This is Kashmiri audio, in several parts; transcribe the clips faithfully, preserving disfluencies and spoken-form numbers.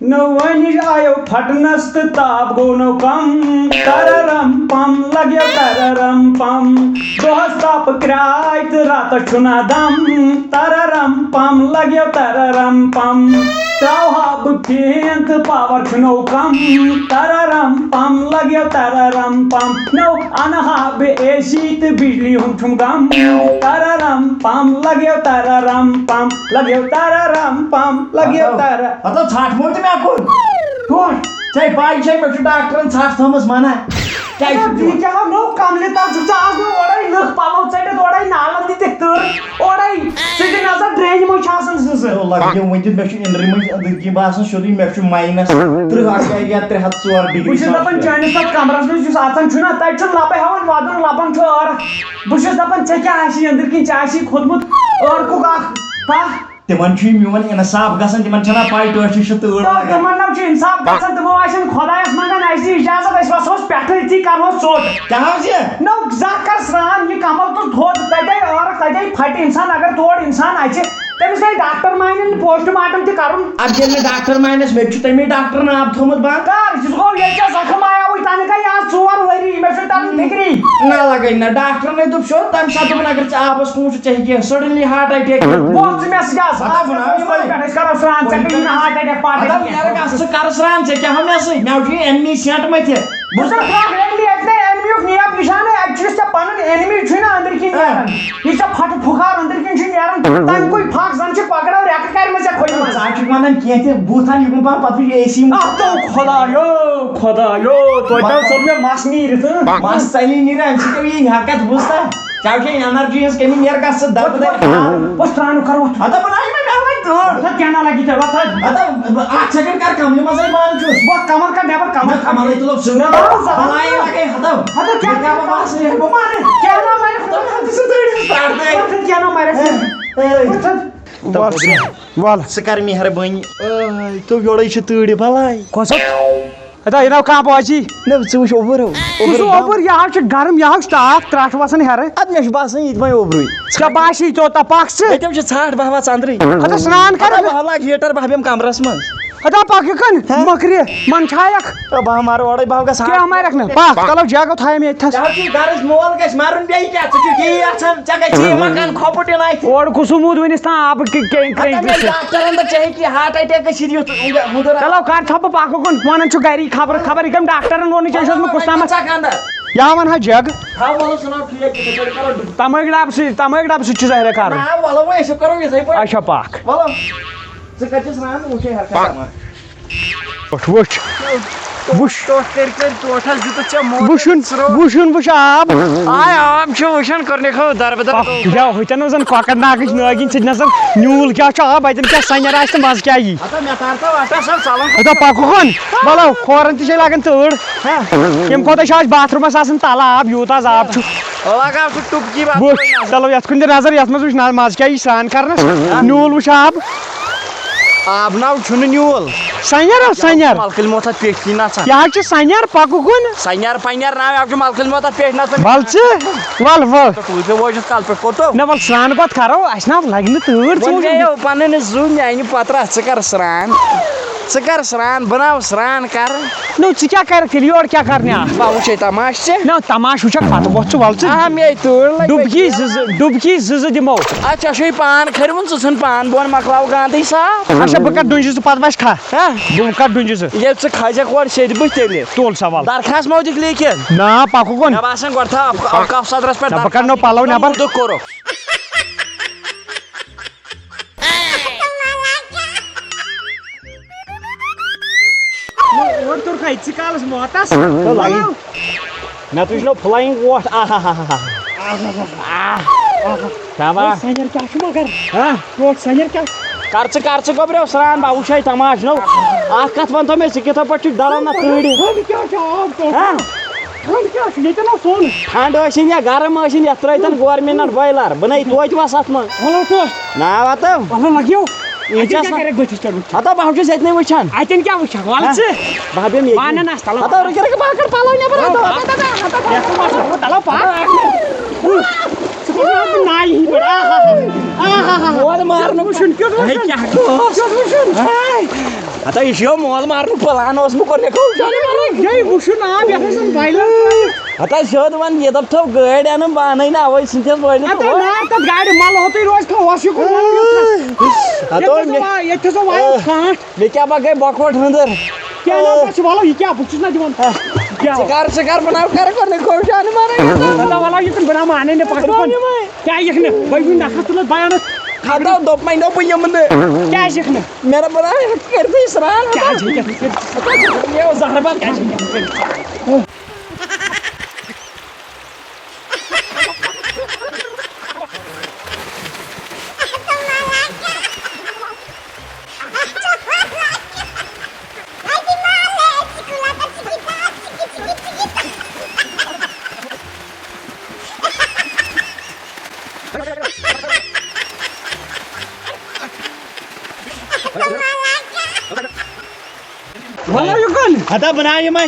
نو وۄنۍ آیو پھٹنس تہٕ تاپھ گوٚو نو کم۔ تررم پم لگیو تررم پم۔ دۄہس تاپہٕ کرٛاے تہٕ راتس چھُنہ دم۔ تررم پم لگیو تررم پم۔ تراوہا بہٕ فین تہٕ پاور چھُ نو کم۔ تررم پم لگیو تررم پم۔ نو انہا بہٕ اے سی تہٕ بجلی ہُنٛد چھُم غم۔ تررم پم لگیو تررم پم۔ لگیو تررم پم۔ لگیو تررم۔ ہتو ژھٹھ مو تہِ مےٚ کُن۔ ٹوٹھ۔ ژےٚ پاے چھے مےٚ چھُ ڈاکٹرن ژھٹھ تھٲومٕژ منع۔ کیٛازِ چھُ یہِ کیٛاہ ہا نوٚو کملہِ تَل چھُکھ ژٕ آز نہٕ اورَے لٕکھ پَلو ژٔٹِتھ، اورَے نالَن دِتِکھ تٕر، اورَے سُہ تہِ نظر ڈرٛینہِ منٛز چھِ آسان زٕ زٕ۔ ہے، لَگیو وۄنۍ تہِ، مےٚ چھُ أنٛدرٕ مٔنٛزۍ أنٛدٕرۍ کِنۍ باسان سیوٚدُے، مےٚ چھُ ماینَس تٕرٛہ اَکھ ایریا، ترٛےٚ ہَتھ ژور ڈگری بہٕ چھُس دَپان سیلسیَس۔ چٲنِس تَتھ کَمرَس منٛز یُس اَژان چھُنہ، تَتہِ چھُنہٕ لَبہٕ ہٮ۪وان وَدُن، لَبَن چھُ ٲرَکھ۔ بہٕ چھُس دَپان ژےٚ کیٛاہ آسی أنٛدٕرۍ کِنۍ، ژےٚ آسی کھوٚتمُت ٲرکُک اَکھ پَہہ۔ تِمن چھُ میون انصاف گژھان، تِمن چھنہ پاے ٹٲٹھِس چھِ تۭر تہٕ لگان۔ تِمن نہ چھُ انصاف گژھان، تِمو آسن خۄدایس منٛگان اسہِ دِ اجازت، أسۍ وسہوس پٮ۪ٹھٕ أتھی کرہوس ژوٚٹ۔ کیٛاہ حظ یہِ؟ نو زانٛہہ کر سرٛان، یہِ کمل تُل تھوٚد، تتے ٲرکھ، تتے پھٹہِ انسان، اگر تور انسان اژِ، تٔمِس گژھِ ڈاکٹر مانن پوسٹ مارٹم تہِ کرُن۔ ادٕ ییٚلہِ نہٕ ڈاکٹر مانس، مےٚ تہِ چھُ تمے ڈاکٹر ناو تھوٚمُت بنٛد۔ کر؟ یہِ گوٚو ییٚلہِ ژےٚ زخم آیاوُے تنہٕ گٔے آز ژور ؤری، مےٚ چھُنہٕ تران فکری۔ نہ لگے نہ، ڈاکٹرن ہے دوٚپ سیوٚد تمہِ ساتہٕ، دوٚپُن اگر ژےٚ آبس کُن وُچھُتھ، ژےٚ ہیٚکہِ suddenly heart attack یِتھ۔ وۄتھ ژٕ مےٚ سۭتۍ آز۔ مطلب، اَتھ وَنان چھُس یِمَے پٮ۪ٹھ أسۍ کَرو سرٛان، ژےٚ گٔیی نہٕ heart attack پاٹ مطلب، attack کینٛہہ۔ نیرٕ گژھ ژٕ کَر سرٛان، ژےٚ کیٛاہ ہا مےٚ سۭتۍ؟ مےٚ وٕچھ یہِ enemy scent مَتھِ۔ بہٕ بہٕ چھُس چھُس دَپان، enemy اَتہِ نہٕ enemy یُک نیب نِشانٕے، اَتہِ چھُ یُس ژےٚ پَنُن enemy چھُے نہ أنٛدٕرۍ کِنۍ ہاں۔ نیران۔ یُس ژےٚ پھَٹہٕ پھُکار أنٛدٕرۍ کِنۍ چھُے نیران، تَمہِ کُے پھَکھ زَن چھِ کۄکرو ریٚکہٕ کَرِمَژٕ ژےٚ کھوٚتمُت۔ ژٕ ہا چھُکھ وَنان کینٛہہ تہِ، بوٗتھ ہَن یُکُن پَہَم، پَتہٕ وٕچھ اے سی منٛز۔ اَتھ تو خۄدایو، خۄدایو، توتہِ مطلب، ژوٚل مےٚ مَس نیٖرِتھ، ہٕنٛہ؟ مَس ژَلی نیٖرِتھ، اَمہِ سۭتۍ پیوٚو یہِ ہٮ۪کَتھ، بوٗزتھا؟ ژےٚ چھے energy ہٕنٛز کٔمی، نیرٕ گژھ ژٕ دَبہٕ دَبہٕ۔ بہٕ ترٛاونہٕ کَرٕ وۄتھ۔ ہَتہ بہٕ نہ یِمَے مےٚ وۄنۍ تور۔ ہَتہ کینٛہہ نہ لَگی ژےٚ، وۄتھ حظ۔ ہَتہ اَکھ second کَر کَملہِ منٛزَے بنٛد چھُس۔ وۄتھ کَمَل کَر نٮ۪بَر، کَمَل۔ نہ کَمَلَے تُلُکھ ژٕ۔ نہ، نہ، زَبَن۔ بَلایے لَگے ہَتو۔ ہَتہ کیٛاہ مےٚ کیٛاہ بَکواس یہِ بہٕ مَرٕ۔ کینٛہہ نہ مَرٮ۪کھ۔ ہَتہ ژٕ ژٕ ژٔٹۍ ژٕ پرٛار دے۔ ہَتہ کینٛہہ نہ مَرٮ۪کھ۔ ہے۔ وۄتھ حظ۔ وَل۔ وَل۔ ژٕ کَر مہربٲنی۔ اے، تو یورَے چھِ تۭرِ بَلاے۔ کۄس حظ؟ ہتا، یہِ ناو کانٛہہ بوزی؟ نہ، ژٕ وٕچھ اوٚبُر ہو۔ کُس اوٚبُر گام۔ اوٚبُر؟ یہِ حظ چھُ گرم، یہِ حظ چھُ تاپھ، ترٛٹھ وسان ہیرٕ۔ اَدٕ مےٚ چھُ باسان یہِ تہِ وۄنۍ اوٚبرُے۔ ژےٚ باسی ژوٚت تاپھ پکھ ژٕ۔ ییٚتٮ۪م چھِ ژھٹھ بہہ وژھ أنٛدرٕے۔ ہتا سرٛان کر۔ ہتا بہٕ ہلاک heater بہہ بیٚہمہٕ کمرس منٛز۔ ہتا پکھ یہِ کن، ہہ؟ مۄکرِ، من چھایکھ۔ تہٕ بہٕ ہا مارٕ اورَے، بہٕ ہا گژھٕ کیٛاہ ہا۔ مارکھ نہٕ؟ پکھ، چلو جاگو تھایم ییٚتہِ تھس۔ ژےٚ حظ چھُے گرس مول گژھِ مرُن بیٚیہِ کیٛاہ؟ ژٕ چھُکھ یی یژھان، ژےٚ گژھِ یہِ مکان کھۄپُٹ یُن اَتھِ۔ اورٕ کُس موٗد وٕنِس تام آبہٕ کہِ-، کہِ-، ہتا کرٛنٛجہِ مےٚ چھِ؟ ڈاکٹرن دوٚپ ژےٚ ہیٚکہِ یہِ heart attack گٔژھِتھ یُتھ ہُہ-، ہُہ-، ہُہ-، چلو کر ژھۄپہٕ پکھ اُکُن، وَنان چھُ گری خبرٕ خبر، یہِ کٔمۍ ڈاکٹرن ووٚنُے ژےٚ چھُس نہٕ کُس تامَتھ۔ ژٕ کَنٛدَر۔ یا وَن ہا جگ۔ تھاو وَلہٕ سُہ ناو ٹھیٖک، یِتھَے پٲٹھۍ کَرو ڈُ-۔ تمٲکۍ ڈَبہٕ سۭتۍ، تمٲکۍ ڈَبہٕ سۭتۍ چھُ ظٲہرہ کَرُن۔ نہ، وَلہٕ وۄنۍ أسۍ کَرو یِتھَے پٲٹھۍ۔ اچھا پکھ۔ وَلہٕ، ژٕ کَتہِ چھُس ران، وٕچھے ہر کانٛہہ۔ وٕچھ، وٕچھ۔ وٕچھ۔ ٹوٹھ کٔرۍ کٔرۍ ٹوٹھ حظ دیُتُتھ ژےٚ موت وٕچھُن، ژرو۔ وٕچھُن، وٕچھ آب۔ آے آب چھُ وٕچھان، کوٚرنٕکھ ہو دربہٕ دربہٕ۔ یو، ہُتٮ۪ن اوس زن کۄکر ناگٕچ نٲگِن، سُہ تہِ نہ زن نیوٗل کیٛاہ چھُ آب، اتٮ۪ن کیٛاہ سنٮ۪ر آسہِ تہٕ مزٕ کیٛاہ یی۔ ہتا مےٚ تار تو اٹھا سا سلام۔ ہتا پکُکھ ہن، بلو، کھورن تہِ چھے لگان تۭر۔ ہا۔ ییٚمہِ کھۄتہٕ چھُ اَسہِ باتھ روٗمس آسان تلہٕ آب، یوٗت از آب چھُ۔ لگاو سُہ ٹُپکی بتہٕ وٕچھ، وۄنۍ نظر۔ چلو یتھ کُن دِ نظر، یتھ منٛز وٕچھ نہ مزٕ کیٛاہ یی سرٛان کرنس۔ نیوٗل وٕچھ آب۔ آب ناو چھُنہٕ نیوٗل۔ سنیر ہا، سنیر۔ ملکٕلۍ موت اَتھ پیٹھی نژان۔ یہِ حظ چھُ سنیر، پکُکھ کُن۔ سنیر پنیر ناو، یہِ حظ چھُ ملکٕلۍ موت اَتھ پیٹھۍ نژان۔ ول ژٕ، ول، ول۔ ٹوٗپۍ وٲج اَتھ کلہٕ پٮ۪ٹھ کوٚت تو؟ نہ، ول سرٛان گۄڈٕ کرو، اَسہِ نہ لگہِ نہٕ تۭر، ژٕ وۄنۍ وٕچھ۔ گٔیو پنٕنۍ زُو میانہِ پترس، ژٕ کر سرٛان۔ ژٕ کر سرٛان، بہٕ ناو سرٛان کرٕ۔ نو، ژٕ کیٛاہ کرکھ تیٚلہِ یورٕ کیٛاہ کرنہِ آ؟ بہٕ وٕچھے تماشہٕ ژےٚ۔ نہ، تماشہٕ وٕچھکھ پتہٕ وۄتھ ژٕ، ول ژٕ۔ آ، مے تۭر لگہِ۔ ڈُبکی زٕ زٕ، ڈُبکی زٕ زٕ دِمو۔ اچھا، چھُے پان کھرِوُن، ژٕ ژھٕن پان بۄن، مۄکلاو گانٛدٕے صاف۔ اچھا، بہٕ کتھ ڈُنجہِ ژٕ پتہٕ وَسہِ کھا؟ ہا؟ بہٕ کتھ ڈُنجہِ ژٕ؟ ییٚلہِ ژٕ کھسکھ اورٕ سیٚدِ بٕتھِ تیٚلہِ۔ تُل سوال۔ درخاست ما دِکھ لیکھِتھ؟ نا، پکُکھ وۄنۍ۔ مےٚ باسان گۄڈٕ تھاو اوقاف صدرس پٮ۪ٹھ نہ، بہٕ کڑٕ نہٕ درخاست۔ پلو نٮ۪بر۔ موٗدٕ کوٚرُکھ۔ اور توٚر کھا یِتسٕے کالس موتس؟ تو لگی۔ مےٚ تُج نو flying ووٹ۔ آہا۔ شاباش۔ سنیر کیٛاہ چھُ مگر؟ ہا؟ ٹوٹھ سنیر کیٛاہ؟ کر ژٕ، کر ژٕ گوٚبریو سرٛان، بہٕ وٕچھے تماش نو۔ اکھ کتھ ون تو مےٚ، ژٕ کِتھے پٲٹھۍ چھُکھ ڈلان اتھ تۭرِ؟ ٹھنٛڈ کیٛاہ چھُ آب ٹوٹھ؟ ہا؟ ٹھنٛڈ کیٛاہ چھُ؟ ییٚتہِ نہ سون۔ ٹھنٛڈ ٲسِن یا گرم ٲسِن، یتھ ترٲیتن گورمنٹن بویلر، بہٕ نے توتہِ وس اتھ منٛز۔ وَلہٕ ٹوٹھ۔ نا واتو۔ وَلہٕ لگیو۔ یہِ اَتٮ۪ن چھا کیٛاہ آسان؟ کرکھ بٕتھِس پٮ۪ٹھ وٕچھِتھ؟ ہتا بہٕ ہا چھُس ییٚتنٕے وٕچھان۔ اَتٮ۪ن کیٛاہ وٕچھکھ؟ وَلہٕ ہا؟ ژٕ۔ بہٕ ہا بیٚہمہٕ ییٚتی۔ وَنان آس تَلہٕ۔ ہتا رُکہِ رُکہِ بہٕ ہا کَڑٕ پَلو نٮ۪بر، ہتا، ہتا، ہتا، ہتا۔ یَتھ کُن وَسہٕ بہٕ تَلو پَکھ۔ ژٕ کُس وَنان بہٕ نایہِ ہِنٛدۍ پٲٹھۍ؟ آہا، آہا، آہا۔ یورٕ مارنہٕ۔ کیُتھ وٕچھُن، کیُتھ ہے، وٕچھُن؟ کیٛاہ گوٚو؟ کیُتھ وٕچھُن؟ ہے۔ ہتا، یہِ چھُ یِہوے مول مارنُک پلان اوسمُت گۄڈٕنیتھٕے۔ یے وٕچھُن آب، یتھ ٲسۍ وۄنۍ پایلٹ ترٲوِتھ۔ ہتا، سیوٚد ون، یہِ دپتو گٲڑۍ انہٕ بہٕ انٕے نہٕ، اوے ژھٕنتھس وٲلِتھ ہتا، اور۔ نار تتھ گاڑِ ملہٕ ہوتُے روزِ کانٛہہ اوس یہِ کُن۔ ہتا، ییٚتہِ ہسا مےٚ وا-، ییٚتہِ ہسا وایو ٹھانٛٹھ۔ مےٚ کیٛاہ پکے بۄکھوٹ ہُنٛدٕر۔ کیٛاہ نہ، بس چھُ ولو، یہِ کیٛاہ؟ بہٕ چھُس نہ دِوان۔ کیٛاہ؟ ژٕ کر، ژٕ کر بناو، کر گۄڈٕنیتھ گٲڑۍ انہٕ مارٕنۍ۔ نہ، نہ، ولو، یہِ کُن بناو مانے نہٕ پتہٕ کُن۔ کیٛاہ یِکھ نہٕ؟ وۄنۍ یِم نفر تُلُتھ بیانس۔ کھاتو دوٚپمَے نہ بہٕ یِمہٕ نہٕ۔ کیٛازِ یِکھ نہٕ؟ مےٚ دوٚپ بہٕ کٔرۍزِ یہِ سرٛان۔ کیٛازِ ہیٚکٮ۪کھ نہٕ کٔرِتھ؟ یہِ اوس زہربل، کیٛازِ ہیٚکٮ۪کھ نہٕ کٔرِتھ؟ وَلہٕ یہِ کُن۔ ہتا بناو یِمے۔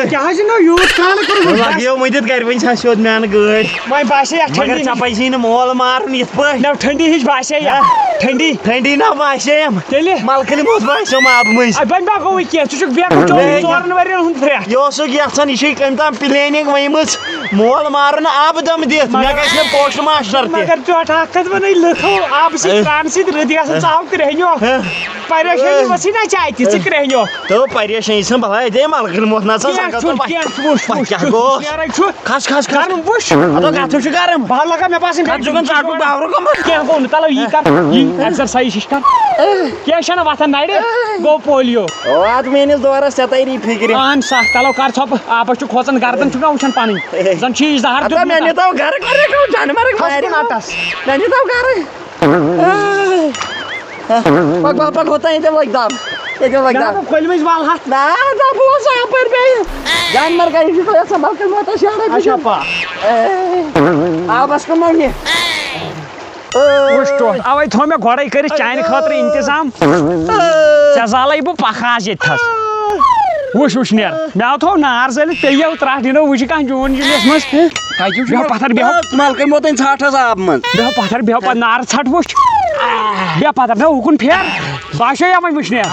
کیٛاہ حظ چھُ نہٕ یوٗت کال کوٚرمُت؟ لگیو مےٚ دِتھ گرِ وۄنۍ چھا سیوٚد میٛانہٕ گٲڑۍ۔ وۄنۍ باسے یَتھ مگر ٹھنڈی۔ ژےٚ پَزی نہٕ مول مارُن یِتھ پٲٹھۍ۔ نہ، ٹھنڈی ہِش باسے یا؟ ٹھنڈی۔ ٹھنڈی نہ باسے یِم۔ تیٚلہِ؟ ملکہٕ نِموتھ باسیو مےٚ آبہٕ مٔنٛزۍ۔ اَدٕ وۄنۍ ما گوٚوُے کینٛہہ؟ ژٕ چھُکھ بیکھ ژورَن ؤرین ہُنٛد پھرٛٹھ۔ یہِ اوسُکھ یَژھان، یہِ چھُے کٔمۍ تام planning ؤنمٕژ۔ مول مارُن آبہٕ دم دِتھ، مےٚ گژھِ نہٕ post master تہِ۔ مگر ژٕ ہٹھ اکھ کتھ ونے، لُکو آبہٕ سۭتۍ اے۔ ترٛامہٕ سۭتۍ رٔدی آسان اے۔ ژاو کرٛہنیو۔ اے۔ پریشٲنی اے۔ ؤژھی نا چاے تہِ، ژٕ اے۔ کرٛہنیو۔ تو پریشٲنی چھَنہٕ بلاے، دے ملکن موت نہ آسان کینٛہہ سنگت چھُنہٕ، پتہٕ۔ کینٛہہ چھُ، وُچھ، پتہٕ وُچھ، کیٛاہ وُچھ، گوٚو؟ نیران چھُ۔ کھس، کھس، کھس۔ گرم وُچھ۔ ہتو کتھ چھُ گرم؟ بہٕ ہا لگا مےٚ باسان کتھ چھُ گژھان ژاٹُک باورٕ گوٚمُت؟ کینٛہہ گوٚو نہٕ، تلو یی کر، یی exercise ہِش کر۔ کینٛہہ چھَنہٕ وۄتھان نرِ، گوٚو polio۔ وات میٲنِس دورس ژےٚ تری فکرِ۔ اہن سا، تلو کر ژھۄپہٕ، آبس چھُ کھوژان، گردن چھُکھ نا وٕچھان پنٕنۍ؟ زن چھُ یہِ زہر ہتا، مےٚ دیُتمُت۔ نیٖتو گرٕ، گۄڈٕ رٔٹِو جانورن کھس کُن مارِ۔ اٹس۔ مےٚ نیٖتو گرٕ۔ پک، پک، پک، ہوتا ییٚتہِ لٔگۍ دب۔ ییٚتہِ لٔگۍ نہ، دب۔ نہ، کۄلہِ مٔنٛزۍ وال ہتھ۔ نہ، دب اوس اپٲرۍ بیٚیہِ۔ جانور کَتہِ چھُ تۄہہِ آسان؟ بلکہِ ووت اَسہِ یارٕ نہ چھا پَتہ۔ اے، آبس کُن مۄنہِ۔ وٕچھ ٹوٹھ، اوے تھوو مےٚ گۄڈے کٔرِتھ چانہِ خٲطرٕ انتظام۔ ژےٚ زالے بہٕ پکھ آز ییٚتہِ تھس۔ وٕچھ، وٕچھ نیر، مےٚ آو تھوو نار زٲلِتھ، پیٚیہِ یَو ترٛٹھ، یہِ نہٕ وٕچھِ کانٛہہ جون جُلیَس منٛز۔ کَتہِ چھُ بیٚہو پَتھر، بیٚہو۔ ملکن ووت أمۍ ژھٹھ حظ آبہٕ منٛز۔ بیٚہو پَتھر، بیٚہو پَتہٕ نارٕ ژھٹھ وٕچھ۔ بیٚہو پَتھر، نہ ہُکُن پھیر، باسیو یا وۄنۍ وٕچھ نیر۔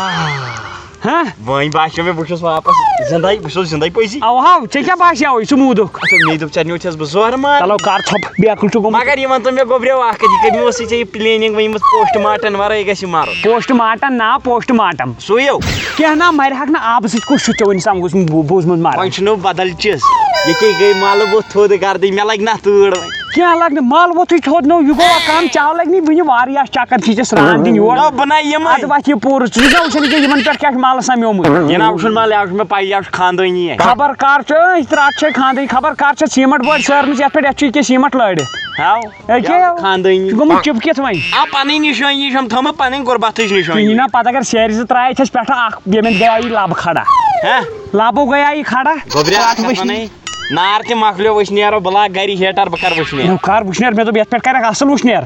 ہاں؟ وۄنۍ باسیو مےٚ، بہٕ چھُس واپس زِندَے، بہٕ چھُس زِندَے پٔزی۔ اَوا ہاو، ژےٚ کیٛاہ باسیوٕے؟ ژٕ موٗدُکھ۔ اچھا، مےٚ دوٚپ، ژےٚ نیوٗتھس بہٕ زورٕ مار۔ چلو، کر ژھۄپ، بیکل چھُ گوٚمُت۔ مگر یِمن تہٕ مےٚ گوٚبریو اکھ کتھ، یہِ کٔمۍ اوس ژےٚ یہِ planning ؤنمٕژ post mortem ورٲے گژھِ یہِ مَرُن؟ Post mortem نا، post mortem۔ سُے یو۔ کینٛہہ نا، مرِ ہکھ نہٕ آبہٕ سۭتۍ، کُس چھُ ژےٚ وۄنۍ سمجھ بوٗزمُت مَران؟ وۄنۍ چھُنہٕ بدل چیٖز۔ ییٚکے گٔے مَلہٕ بُتھ تھوٚد گردٕے، مےٚ لگہِ نہ تۭر وۄنۍ۔ کینٛہہ لگہِ نہٕ، مَل ووٚتھُے تھوٚد نوٚو، یہِ گوٚو اَکھ کَم، چاو لگہِ نہٕ وٕنہِ واریاہ چکر چھِ ژےٚ سرٛان دِنۍ یور۔ نہ، بہٕ نہ یِمَے۔ اَدٕ وَتھ یہِ پوٗرٕ، ژٕ چھُکھ نہ وٕچھان ییٚکیٛاہ یِمَن پٮ۪ٹھ کیٛاہ چھُ مَلہٕ سَمیومُت۔ یہِ نہ وٕچھُن مَلہٕ، یہِ چھُ مےٚ پَے، یہِ چھُ خاندٲنی اَسہِ۔ خبر کر چھُ، أسۍ ترٛٹھ چھے خاندٲنی، خبر کر چھےٚ سیٖمَٹھ بٲرۍ سٲرمٕژ یَتھ پٮ۪ٹھ، یَتھ چھُ ییٚکیٛاہ سیٖمَٹھ لٲرِتھ۔ ہاو، ہیٚکہِ یہِ ہاو۔ خاندٲنی۔ چھُ گوٚمُت چِپکِتھ وۄنۍ۔ آ، پَنٕنۍ نِشٲنی چھَم تھٲومٕژ، پَنٕنۍ غُربتٕچ نِشٲنی۔ کِہیٖنۍ نہ، پَتہٕ اگر سیرِ زٕ ترٛایہِ اَتھَس پٮ۪ٹھٕ اَکھ، ییٚمٮ۪ن گٔیاو یہِ لَبہٕ کھڑا۔ ہہ؟ لَبو گٔیاو یہِ کھڑا۔ گوٚبریا، ترٛٹھ اَتھ وٕچھنہِ۔ وَنَے۔ نار تہِ مۄکلیو، أسۍ نیرو، بہٕ لاگہٕ گرِ heater، بہٕ کَرٕ وٕشنیر۔ نو کر وٕشنیر، مےٚ دوٚپ یَتھ پٮ۪ٹھ کَرَکھ اَصٕل وٕشنیر۔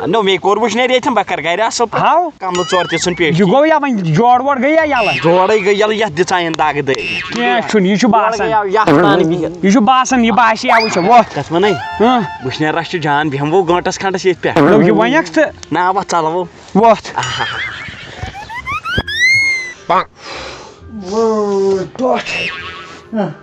نو، مے کوٚر وٕشنیر ییٚتھٮ۪ن، بہٕ کَرٕ گرِ اَصٕل پٲٹھۍ۔ ہاو۔ کَملہٕ ژور تہِ ژھٕن پیش۔ یہِ گوٚو یا وۄنۍ جوڑ ووڑ گٔے یا یَلہٕ؟ جوڑے گٔے یَلہٕ، یَتھ دِژایَن دَگ دٲرِتھ۔ کینٛہہ چھُنہٕ، یہِ چھُ جوڑ باسان۔ گٔیاو یَتھ پانہٕ بِہِتھ۔ یہِ چھُ باسان، یہِ باسے وٕچھ، وۄتھ۔ کَتھ وَنَے؟ ہاں۔ وٕشنیرَس چھُ جان بیٚہمو گٲنٛٹَس کھنٛڈَس ییٚتھۍ پٮ۪ٹھ۔ نو، یہِ وَنَکھ ژٕ۔ نا، وۄتھ ژَلو۔ وۄتھ۔ آہا۔ وٲے ٹۄٹھ۔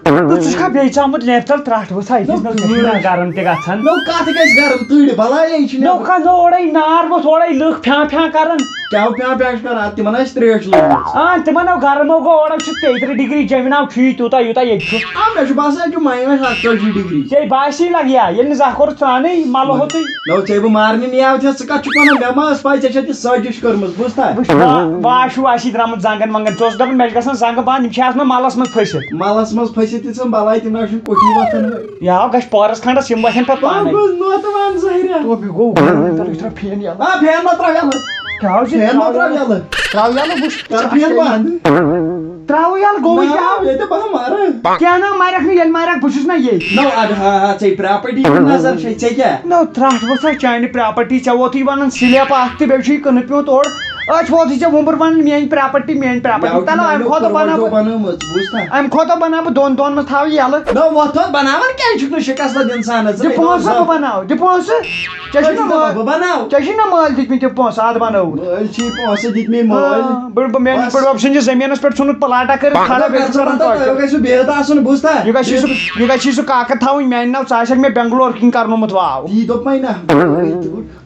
تہٕ ژٕ چھُکھا بیٚیہِ ژامُت لیپہِ تل ترٛٹھ ؤژھا؟ یہِ چھُنہٕ گرم تہِ گژھان۔ نو کتھ گژھِ گرم؟ تۭرِ بلاے چھِ نو نٮ۪بر۔ کانٛہہ نو اورے نار ووٚتھ اورے لُکھ پھیٛاں پھیٛاں کران۔ کیٛاہ پھیٛاں پھیٛاں چھِ کران؟ تِمن آسہِ ترٛیش لٔجمٕژ۔ آ، تِمن آو گرم، گوٚو اورے چھُ تیٚیہِ ترٕٛہ ڈگری، زٔمیٖن آو ٹھیٖک تیوٗتاہ یوٗتاہ ییٚتہِ چھُ۔ آ، مےٚ چھُ باسان یہِ چھُ minus اَکتٲجی ڈگری۔ ژےٚ باسی لگہِ یا، ییٚلہِ نہٕ زانٛہہ کوٚرُتھ سرٛانٕے، ملہٕ ہوٚتُے۔ نو ژےٚ بہٕ مارنہِ نیاو تھے، ژٕ کتھ چھُکھ ونان؟ مےٚ ما ٲس پاے ژےٚ چھےٚ تہِ سٲزِش کٔرمٕژ، بوٗزتھا؟ وٕچھ، وا-، واش ہیوٗ آسی درٛامُت زنٛگن ونٛگن۔ ژٕ اوسُکھ دپان مےٚ چھِ گژھان زنٛگہٕ بنٛد، یِم چھِ آسان ملس منٛز پھٔسِتھ۔ ملس منٛز پھٔسِتھ تہِ ژھٕن بلاے، تِم نہ چھِنہٕ کوٹھی وۄتھان وۄنۍ۔ یا گژھِ پہرس کھنڈس، یِم وۄتھن پتہٕ پانے۔ بہٕ گوس نوتہٕ ون ظٲہرہ۔ تو بیٚیہِ گوٚو، تَلہٕ چھُ ترٛاو فین یَلہٕ۔ آ، فین ما ترٛاو یَلہٕ؟ کیٛاہ حظ چھِ فین ما ترٛاو یَلہٕ؟ ترٛاو یَلہٕ، وٕچھ۔ کر فین بنٛد۔ ترٛاو یَلہٕ، گوٚوُے نہ، کیٛاہ؟ ییٚتہِ بہٕ مارٕ۔ کیٛاہ نہ مارکھ نہٕ، ییٚلہِ مارکھ بہٕ چھُس نہ ییٚتہِ۔ نو، اَدٕ ہا، ہا، ژے property ہُنٛد نظر چھے، ژےٚ کیٛاہ؟ نو، ترٛٹھ ؤژھا چانہِ property، ژےٚ ووتُے وَنان slab اَکھ تہٕ بیٚیہِ چھُے کٕنہٕ پیوٗنٛت اورٕ۔ أچھ ووتھٕے ژےٚ وُمبر وَنان میٲنۍ پراپرٹی، میٲنۍ پراپرٹی۔ تَلہٕ اَمہِ کھۄتہٕ بَناو بہٕ، بَنٲومٕژ، بوٗزتھا؟ اَمہِ کھۄتہٕ بَناو بہٕ دۄن دۄہَن منٛز تھاوٕ یَلہٕ۔ نہ، وۄتھ وۄتھ بَناوان کیٛازِ چھُکھ نہٕ شِکَس لَد اِنسانَس؟ ژٕ دِ مےٚ پونٛسہٕ، دَپان۔ بہٕ بَناو، دِ پونٛسہٕ۔ ژےٚ چھُے أسۍ نہ دَپان مٲلۍ، بہٕ بَناو۔ ژےٚ چھُے نہ مٲلۍ دِتمٕتۍ تِم پونٛسہٕ، اَتھ بَنٲوٕتھ۔ مٲلۍ چھِ یہِ پونٛسہٕ دِتۍ مےٚ مٲلۍ۔ آ، بٔڑ-، بہٕ، میٛانہِ بَس۔ بٔڈبَب سٕنٛدِس زٔمیٖنَس پٮ۪ٹھ ژھُنُتھ پٕلاٹا کٔرِتھ کھڑا، نہ، بیٚیہِ چھُ کَران تۄہہِ تۄہہِ۔ گژھِو بِہِتھ آسُن، بوٗزتھا؟ یہِ گژھِ سُہ، یہِ گژھِ سُہ کاکَد تھاوُن میٛانہِ ناوٕ، ژٕ آسَکھ مےٚ بٮ۪نٛگلور کِنۍ کَرنومُت واو۔ یی دوٚپمَے نہ۔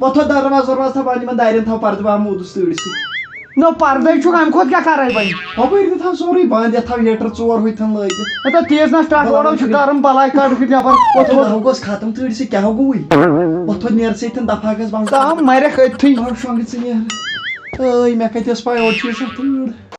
وۄتھ وۄتھ دروازٕ وروازٕ تھاو بنٛد، یِمن دارٮ۪ن تھاو پردٕ، بہٕ ہا موٗدُس تۭرِ سۭتۍ۔ نہ، پردے چھُکھ، امہِ کھۄتہٕ کیٛاہ کرے وۄنۍ؟ ہۄپٲرۍ تہِ تھاو سورُے بنٛد، یتھ تھاو ہیٹر ژور ہُتہِ تھن لٲگِتھ۔ ہتا تیز نہ سٹارٹ وڑو چھُ کرُن بلاے کڑ ہُتہِ نٮ۪بر۔ وۄتھ، وۄتھ۔ دَہ گوٚژھ ختم تۭرِ سۭتۍ، کیٛاہ ہو گوٚوُے؟ وۄتھ، وۄتھ، نیر ژٕ ییٚتھٮ۪ن، دفعہ گژھ بنٛد۔ تام مرکھ أتھی۔ تام شۄنٛگہِ ژٕ نیر۔ ٲے، مےٚ کتہِ ٲس پاے اورٕ چھِ یہِ سۄ تۭر۔